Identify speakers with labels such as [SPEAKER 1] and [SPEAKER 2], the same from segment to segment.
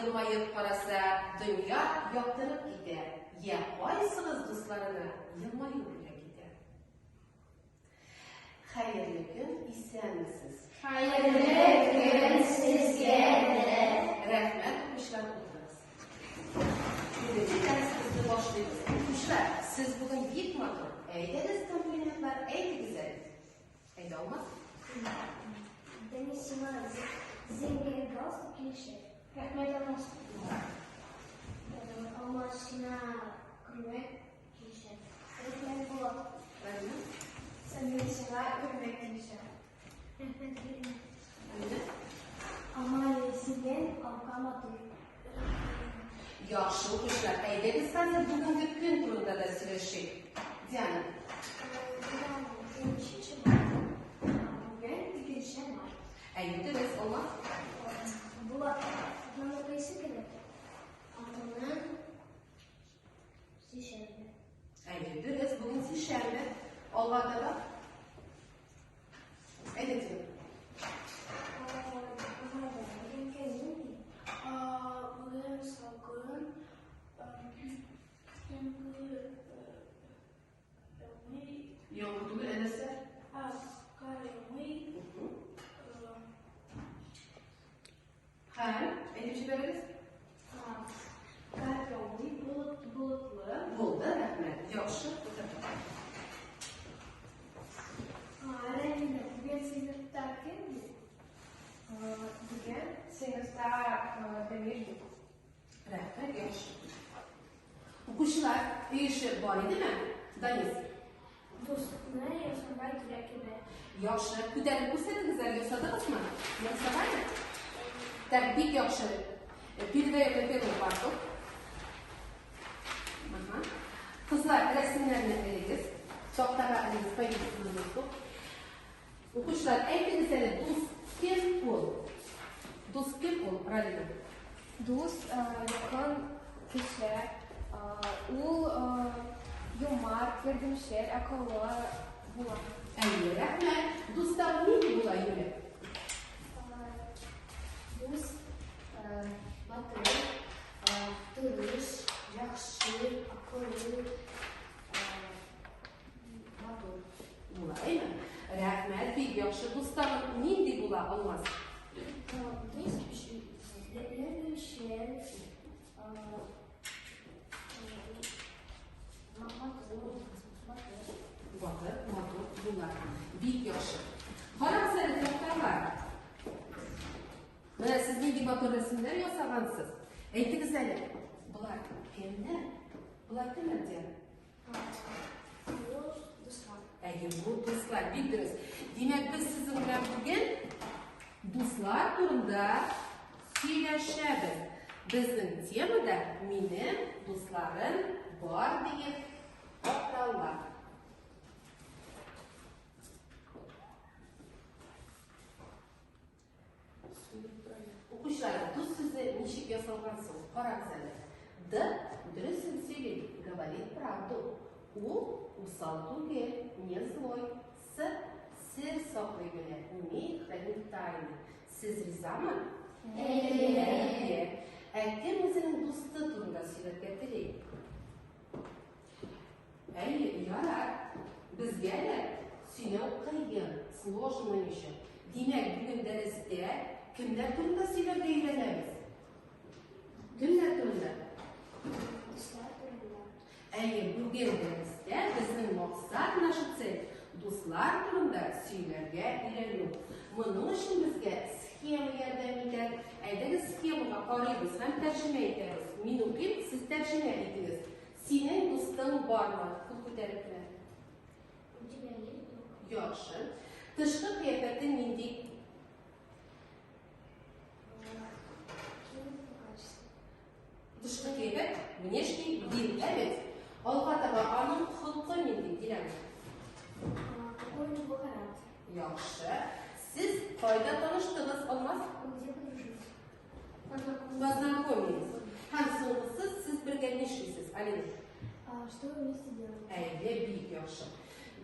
[SPEAKER 1] Елмаеп караса, дөнья яктырып китә. Йә, кайсыгыз дусларына елмаю бүләк итә? Хәерле көн, исәнмесез.
[SPEAKER 2] Хәерле көн сезгә дә.
[SPEAKER 1] Рәхмәт, укучылар, утырыгыз. Бүгенге дәресебезне башлыйбыз. Укучылар, сез бүген бик матур. Әйдәгез, комплиментлар әйтегез әле. Әйдә, Алмаз.
[SPEAKER 3] Денис, сиңа зәңгәр галстук килешә. Рәхмәт, Алмаз. Алмаз, сиңа күлмәк килешә. Рәхмәт, Булат.
[SPEAKER 1] Рәхмәт.
[SPEAKER 3] Самир, сиңа күлмәк килешә. Рәхмәт, Ирина.
[SPEAKER 1] Әминә.
[SPEAKER 3] Амалия, синнән алка матур.
[SPEAKER 1] Яхшы, укучылар, әйдәгез хәзер бүгенге көн турында да сөйләшик. Диана.
[SPEAKER 3] Диана, бүген ничәнче март? Бүген икенче март.
[SPEAKER 1] Әйе, дөрес, Алмаз.
[SPEAKER 3] Булат, атнаның кайсы көне? Атнаның сишәмбе.
[SPEAKER 1] Әйе, дөрес, бүген сишәмбе. Алга таба. Әйдә, Диана.
[SPEAKER 3] Бүген көн нинди? Бүген салкын, яңгыр яумый.
[SPEAKER 1] Яңгыр түгел, ә нәрсә?
[SPEAKER 3] Кар яумый.
[SPEAKER 1] Һәм, әйтеп җибәрегез.
[SPEAKER 3] Кар яумый, болытлы.
[SPEAKER 1] Булды, рәхмәт. Яхшы, утырдык.
[SPEAKER 3] Рәмилә, бүген сыйныфта кем юк?
[SPEAKER 4] Бүген сыйныфта Дамир юк.
[SPEAKER 1] Рәхмәт, яхшы. Укучылар, өй эше бар идеме? Данис.
[SPEAKER 3] Дуслыкны ясарга кирәк иде.
[SPEAKER 1] Яхшы. Күтәреп күрсәтегез әле, ясадыгызмы? Ясаган? Так, бик яхшы. Передаем на первую парту. Ага. Кызлар, рәсемнәрне элегез. Тактага элегез, повесите на доску. Укучылар, әйтегез әле, дус кем ул? Дус кем ул, Ралина?
[SPEAKER 4] Дус, якын кеше, ул юмарт, ярдәмчел, акыллы була.
[SPEAKER 1] Әйе, рәхмәт. Дус тагын нинди була, Юля?
[SPEAKER 3] Дус, батыр, тырыш, яхшы, акыллы, матур.
[SPEAKER 1] Була, әйме? Рәхмәт, бик яхшы. Дус тагын нинди була, Алмаз?
[SPEAKER 3] Дус, ярдәмчел, матур, батыр.
[SPEAKER 1] Батыр, матур була. Бик яхшы. Карагыз әле, такталар. Менә сез нинди матур рәсемнәр ясагансыз. Әйтегез әле, болар кемнәр? Болар кемнәр, Диана?
[SPEAKER 3] Бу дуслар.
[SPEAKER 1] Әйе, бу дуслар, бик дөрес. Димәк, без сезнең белән бүген дуслар турында сөйләшәбез. Безнең темада минем дусларым бар диеп атала. Укучылар, дус сүзе ничек ясалган соң? Карагыз әле. Д дөресен сөйли, говорит правду. У усал түгел, не злой. С сер саклый белә, умеет хранить тайны. Сез ризамы? Әйе. Ә кем үзенең дусты турында сөйләргә тели? Әйе, ярар. Безгә дә сөйләү кыен, сложно еще. Димәк, бүген дәрестә кемнәр турында сөйләргә өйрәнәбез? Кемнәр турында?
[SPEAKER 3] Дуслар турында.
[SPEAKER 1] Әйе, бүген дәрестә безнең максат, наша цель, дуслар турында сөйләргә өйрәнү. Моның өчен безгә схема ярдәм итәр. Әйдәгез схемага карыйбыз һәм тәрҗемә итәбез. Мин укыйм, сез тәрҗемә итегез. Синең дустың бармы? Кул күтәреп кенә.
[SPEAKER 3] У тебя есть друг?
[SPEAKER 1] Яхшы. Тышкы кыяфәте нинди?
[SPEAKER 3] Какие качества?
[SPEAKER 1] Тышкы кыяфәт, внешний вид, ә бит? Алга таба аның холкы нинди, Диләнә?
[SPEAKER 3] Какой у него характер?
[SPEAKER 1] Яхшы. Сез кайда таныштыгыз, Алмаз?
[SPEAKER 3] Вы где подружились?
[SPEAKER 1] Познакомились. Һәм соңгысы, сез бергә нишлисез, Алина?
[SPEAKER 3] Что вы вместе делаете?
[SPEAKER 1] Әйе, бик яхшы.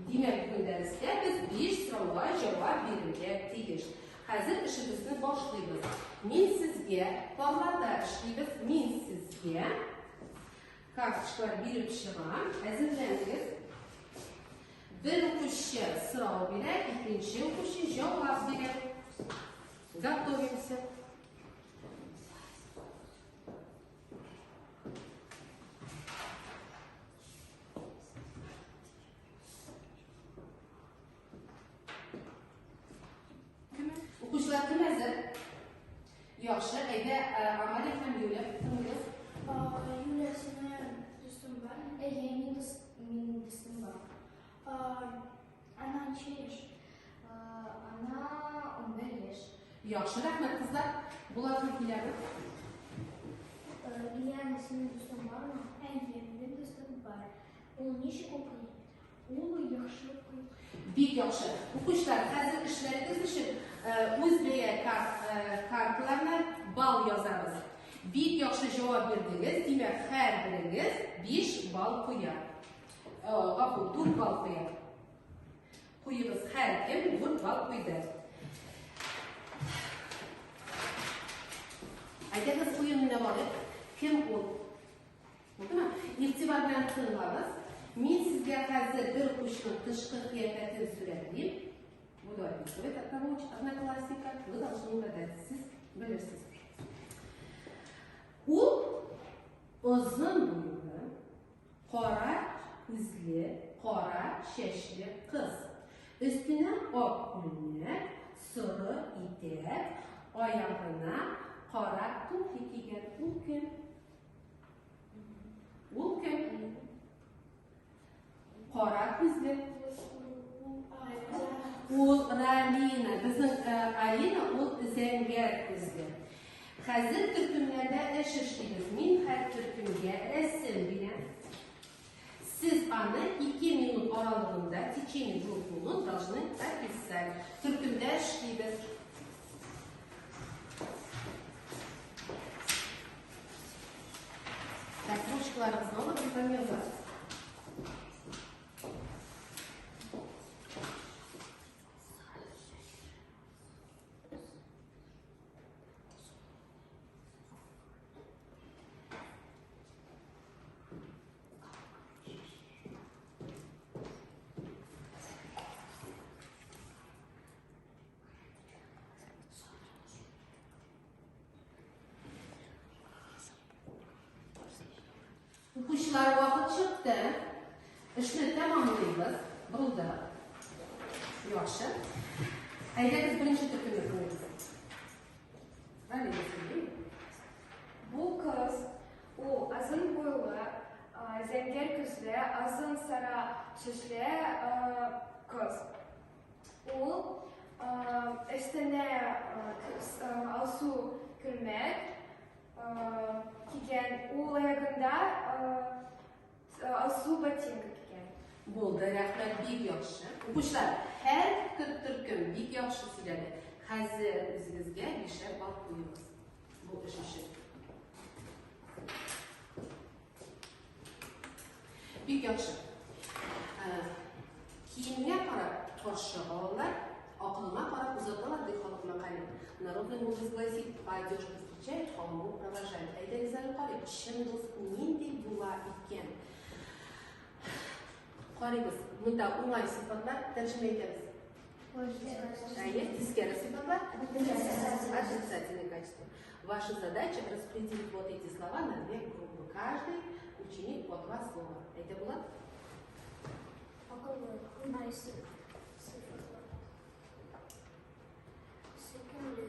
[SPEAKER 1] Димәк, бүген дәрестә без 5 сорауга җавап бирергә тиеш. Хәзер эшебезне башлыйбыз. Мин сезгә парларда эшлибез. Мин сезгә карточкалар биреп чыгам. Әзерләнегез. Бер укучы сорау бирә, икенче укучы җавап бирә. Готовимся. Укучылар кем әзер? Яхшы, әйдә, Амалия һәм Юля, тыңлыйбыз.
[SPEAKER 3] Юля, синең дустың бар?
[SPEAKER 2] Әйе, мин дус, минем дустым бар.
[SPEAKER 3] Ана ничә яшь?
[SPEAKER 2] Ана 11 яшь.
[SPEAKER 1] Яхшы, рәхмәт, кызлар. Булат һәм Диләрә.
[SPEAKER 3] Ильяна, синең дустың бармы? Әйе, минем дустым бар. Ул ничек укый? Ул яхшы укый.
[SPEAKER 1] Бик яхшы. Укучылар, хәзер эшләрегез өчен үз бәя карталарына балл язабыз. Бик яхшы җавап бирдегез. Димәк, һәрберегез 5 балл куя. Гафу, 4 балл куя. Куегыз, һәркем 4 балл куйды. Әйдәгез уен уйнап алыйк. Кем ул? Булдымы? Игътибар белән тыңлагыз. Мин сезгә хәзер бер укучының тышкы кыяфәтен сурәтлим. Буду описывать одного одноклассника. Вы должны угадать. Сез белерсез. Ул озын буйлы, кара күзле, кара чәчле кыз. Өстенә ак күлмәк, соры итәк, аягына кара туфли кигән. Ул кем? Ул кем? Кара күзле. Ул Ралина. Безнең э, Алина ул зәңгәр күзле. Хәзер төркемнәрдә эш эшлибез. Мин һәр төркемгә рәсем бирәм. Сез аны 2 минут аралыгында, в течение 2 минут должны описать. Төркемдә эшлибез. Так, ручкаларыгызны алып, һәм язасыз. Укучылар вакыт чыкты. Эшне тәмамлыйбыз. Булды. Яхшы. Әйдәгез беренче төркемне тыңлыйбыз. Ралина сөйли.
[SPEAKER 4] Бу кыз ул озын буйлы, зәңгәр күзле, озын сара чәчле кыз. Ул өстенә алсу күлмәк кигән, ул аягында алсу ботинка кигән.
[SPEAKER 1] Булды, рәхмәт, бик яхшы. Укучылар, һәр төркем бик яхшы сөйләде. Хәзер үзегезгә бишәр балл куегыз бу эш өчен. Бик яхшы. Киемгә карап каршы алалар, акылыңа карап озаталар, ди халык мәкале. Народный мудрость гласит, по одежке встречают, по уму провожают. Әйдәгез әле карыйк, чын дус нинди була икән? Карыйбыз. Монда уңай сыйфатлар тәрҗемә итәбез. Әйе, тискәре сыйфатлар. Отрицательные качества. Ваша задача распределить вот эти слова на две группы. Каждый ученик по два слова. Это было?
[SPEAKER 3] Акыллы, уңай сыйфатлар. Сөйкемле,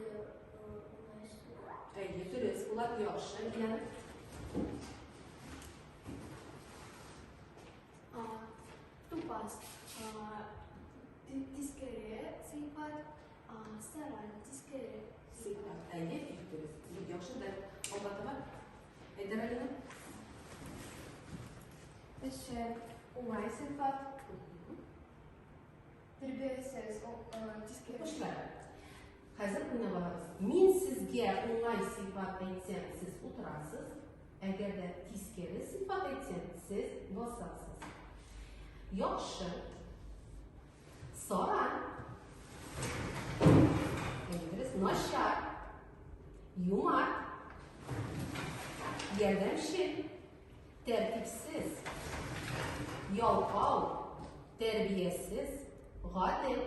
[SPEAKER 3] уңай сыйфатлар.
[SPEAKER 1] Әйе, дөрес. Булат, яхшы. Яна.
[SPEAKER 3] Тупас, тискәре сыйфат, саран, тискәре
[SPEAKER 1] сыйфат. Әйе, бик дөрес. Бик яхшы. Да. Алга таба. Әйдә, Ралина.
[SPEAKER 4] Эшчән, уңай сыйфат, тәрбиясез, тискәре.
[SPEAKER 1] Укучылар, хәзер уйнап алабыз. Мин сезгә уңай сыйфат әйтсәм, сез утырасыз. Әгәр дә тискәре сыйфат әйтсәм, сез басасыз. Яхшы. Саран. Әйе, дөрес. Начар. Юмарт. Ярдәмчел. Тәртипсез. Ялкау. Тәрбиясез. Гадел.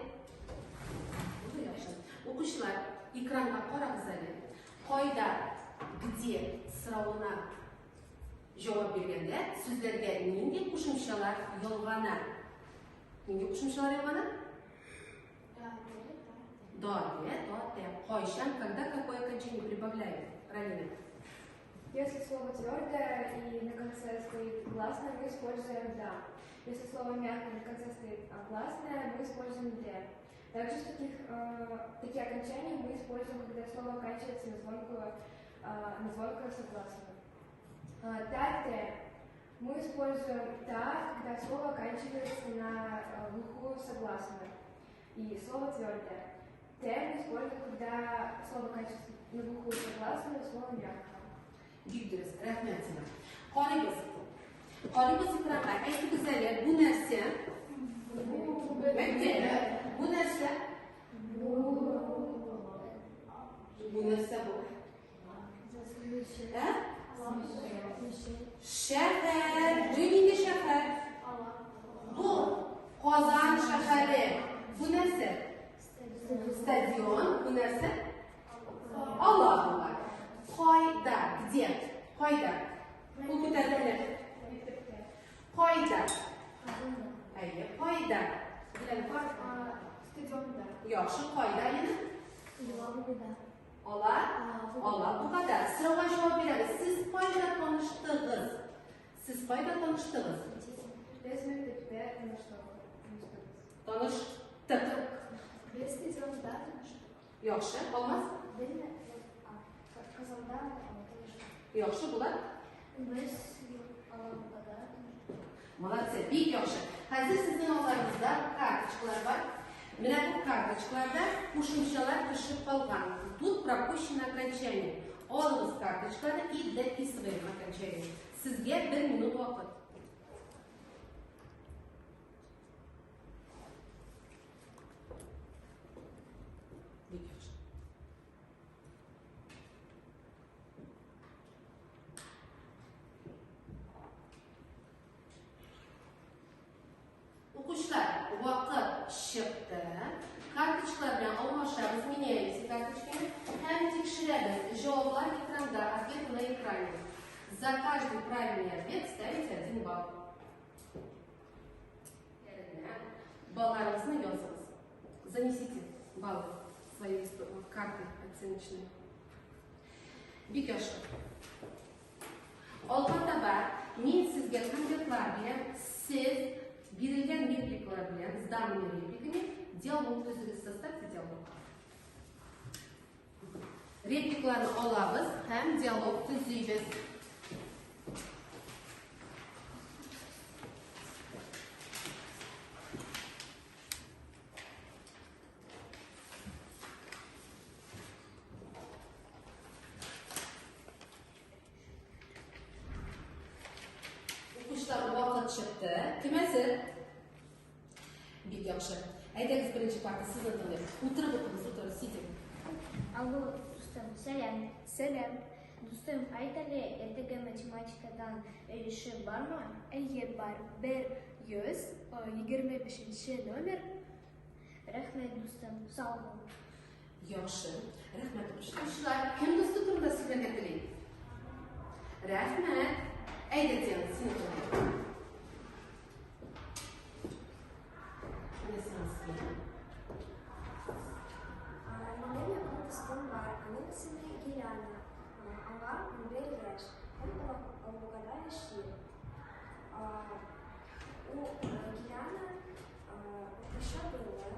[SPEAKER 1] Укучылар, экранга карагыз әле. Кайда, где соравына җавап биргәндә сүзләргә нинди кушымчалар ялгана? Нинди кушымчалар ялгана? Да, да, да, да. Кайчан, когда, какое окончание прибавляют? Правильно.
[SPEAKER 4] Если слово твердое и на конце стоит гласное, мы используем «да». Если слово мягкое на конце стоит гласное, мы используем «д». Также такие окончания мы используем, когда слово оканчивается на звонкую согласную. Та, те. Мы используем «та», когда слово оканчивается на глухую согласную и слово твердое. Т мы используем, когда слово оканчивается на глухую согласную, слово мягкое.
[SPEAKER 1] Бик дөрес, рәхмәт сиңа. Карыйбыз. Карыйбыз экранга. Әйтегез әле, бу нәрсә? Мәктәп. Бу нәрсә? Бу нәрсә бу? Ә? Шәһәр. Бу нинди шәһәр? Бу Казан шәһәре. Бу нәрсә? Стадион. Бу нәрсә? Алабуга. Кайда? Где? Кайда? Кул күтәрделәр. Кайда? Әйе, кайда?
[SPEAKER 4] Стадионда.
[SPEAKER 1] Яхшы, кайда яна? Ала? Алабугада. Сорауга җавап бирәбез. Сез кайда таныштыгыз? Сез кайда таныштыгыз?
[SPEAKER 4] Без мәктәптә таныштык.
[SPEAKER 1] Таныштык.
[SPEAKER 3] Без стадионда таныштык.
[SPEAKER 1] Яхшы, Алмаз?
[SPEAKER 3] Без Казанда таныштык.
[SPEAKER 1] Яхшы була.
[SPEAKER 3] Без Алабугада таныштык.
[SPEAKER 1] Молодцы, бик яхшы. Хәзер сезнең алларыгызда карточкалар бар. Менә бу карточкаларда кушымчалар төшеп калган. Тут пропущено окончание. Алыгыз карточкаларны и дописываем окончание. Сезгә бер минут вакыт. Бик яхшы. Укучылар, вакыт чыкты. Карточкалар белән алмашабыз, меняемся карточками һәм тикшерәбез. Җаваплар экранда, ответы на экране. За каждый правильный ответ ставите 1 балл. Балларыгызны языгыз. Занесите баллы свои карты оценочные. Бик яхшы. Алга таба мин сезгә конвертлар бирәм. Сез бирелгән репликалар белән, с данными репликами диалог төзегез, составьте диалог. Репликаларны алабыз һәм диалог төзибез. Укучылар, вакыт чыкты. Кем әзер? Бик яхшы. Әйдәгез, беренче парта сезне тыңлыйм. Утырып укыгыз, утырып, сидим.
[SPEAKER 2] Алло, дустым, сәлам.
[SPEAKER 3] Сәлам.
[SPEAKER 2] Дустым, айт әле, иртәгә математикадан өй эше бармы?
[SPEAKER 3] Әйе, бар. 125 номер.
[SPEAKER 2] Рәхмәт, дустым. Сау бул.
[SPEAKER 1] Яхшы. Рәхмәт, укучылар. Укучылар, кем дусты турында сөйләргә тели? Рәхмәт. Әйдә, Диана, сине тыңлыйм. Менә сиңа схема.
[SPEAKER 5] Минем якын дустым бар, аның исеме Гиляна. Аңа 11 яшь һәм Алабугада яши. Ул Гиляна уртача буйлы,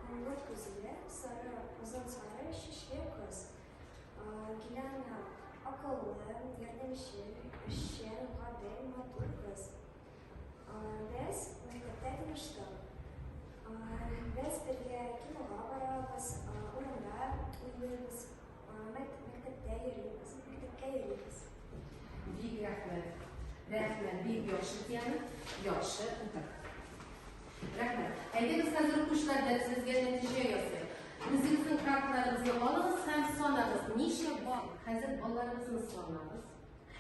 [SPEAKER 5] коңгырт күзле, сары, озын сары чәчле кыз. Гиляна акыллы, ярдәмчел, эшчән, гадел, матур кыз. Без мәктәптә таныштык. Без бергә кинога барабыз, урамда уйныйбыз, мәктәптә йөрибез, мәктәпкә йөрибез.
[SPEAKER 1] Бик рәхмәт. Рәхмәт, бик яхшы, Диана. Яхшы, утыр. Рәхмәт. Әйдәгез хәзер укучылар дәресебезгә нәтиҗә ясыйк. Үзегезнең карталарыгызны алыгыз һәм санагыз. Ничә балл? Хәзер балларыгызны санагыз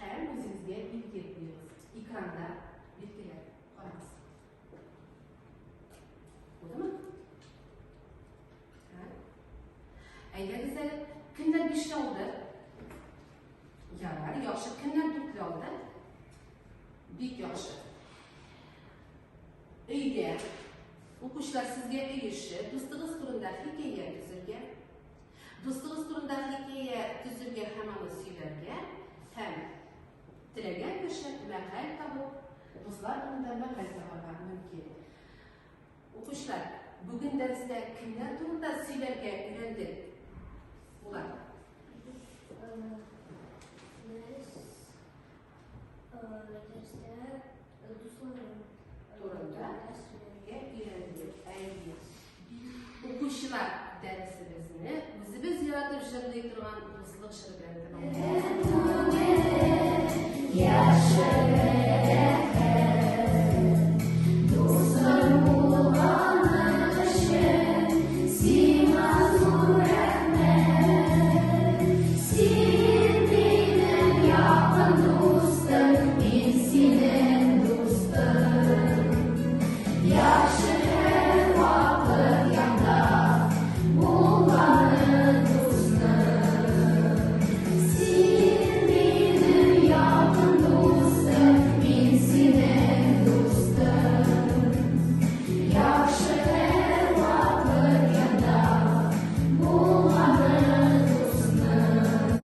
[SPEAKER 1] һәм үзегезгә билге куегыз. Экранда билгеләр. Карагыз. Булдымы? Әйдәгез әле, кемнәр бишле алды? Ярар, яхшы. Кемнәр дүртле алды? Бик яхшы. Өйгә укучылар сезгә өй эше, дустыгыз турында хикәя төзергә, дустыгыз турында хикәя төзергә һәм аны сөйләргә һәм теләгән кеше мәкаль табып, дуслар турында мәкаль табарга мөмкин. Укучылар, бүген дәрестә кемнәр турында сөйләргә өйрәндек? Булат.
[SPEAKER 2] Без дәрестә дусларым
[SPEAKER 1] турында сөйләргә өйрәндек. Әйе. Укучылар, дәресебезне үзебез яратып җырлый торган дуслык җыры белән тәмамлыйбыз.
[SPEAKER 2] Дустым, мин синең дустым. Яшь